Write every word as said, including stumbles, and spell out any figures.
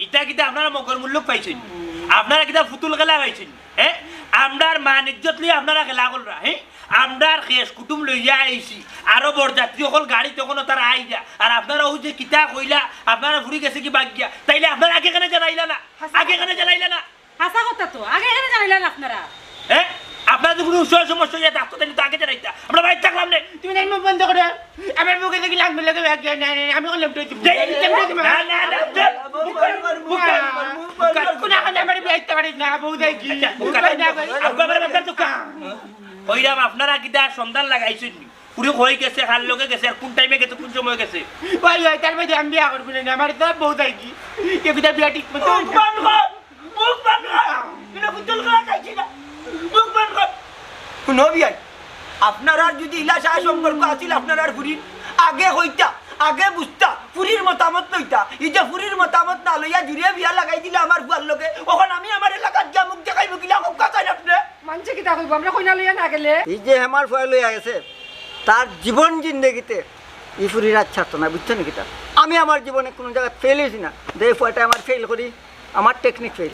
ইটা কিতা আপনারা মগর মুল্লুক পাইছইন? আপনারা কিতা ফুতুল খেলা পাইছইন? হ্যাঁ, আমরার মান ইজ্জত লইয়া আপনারা খেলা কররা। হ্যাঁ, আমরার খেশ কুটুম লইয়া আইছি, আরো বরযাত্রী অকল গাড়িত অখনো তারা আইরা, আর আপনারা অউ যে কিতা কইলা, আপনারা ফুরি গেছে কি বাগিয়া, তাইলে আপনারা আগে কেনে জানাইলা না? আগে কেনে জানাইলা না? হাছা কথা তো, আগে কেনে জানাইলা না আপনারা? হ্যাঁ, আপনারা যদি কুনু উৎসব সমস্যা অইয়া থাকতো, তাইলে তো আগে জানাইতা। আমরা বাড়িত থাকলাম না। তুমি তাইলে মুখ বন্ধ করো। আমার মুখে দেখি লাঙ্গল লাগে ব্যাগ যায় না, না, আমি করলাম তো তুমি। এই, এই, এই, না, না, না, না, মুখ বন্ধ কর, মুখ বন্ধ কর, মুখ বন্ধ কর। কোন আগে আমার বিয়ে দিতে পারিস না, বউ দেখি। আচ্ছা, মুখ বন্ধ কর। আব্বা, আমার ব্যাপার তো কা-, কইরাম, আপনারা কিতা সন্ধান লাগাইছইন নি? ফুরি কই গেছে, কার লগে গেছে, আর কোন টাইমে গেছে, কোন সময় গেছে? ওই, ওই, তার মধ্যে আমি বিয়া করবো না, আমার তো বউ দেখি। এ বিয়া, বিয়া ঠিক মতো মুখ বন্ধ কর। মুখ বন্ধ কর। এটা ফুতুল খেলা চাইছি না। মুখ বন্ধ কর। হুনো বিয়াই, আপনারার যদি ইলা সায় সম্পর্ক আছিল আপনারার ফুরির, আগে কইতা, আগে বুঝতা, ফুরির মতামত লইতা। এই যে ফুরির মতামত না লইয়া জুরে বিয়া লাগাই দিলা আমার ফুয়ার লগে, অখন আমি আমার এলাকাত গিয়া মুখ দেখাইমু কিলা, মুখ কাচাইন আপনে। মানষে কিতা কইবো, আমরা কইনা লইয়া না গেলে? এই যে হেমার ফুয়া লইয়া গেছে, তার জীবন জিন্দেগিতে ই ফুরির আত ছাড়তো না, বুঝছো নি কিতা? আমি আমার জীবনে কুনু জাগাত ফেইল অইছি না, যে ফুয়াটা আমার ফেইল করি, আমার টেকনিক ফেইল।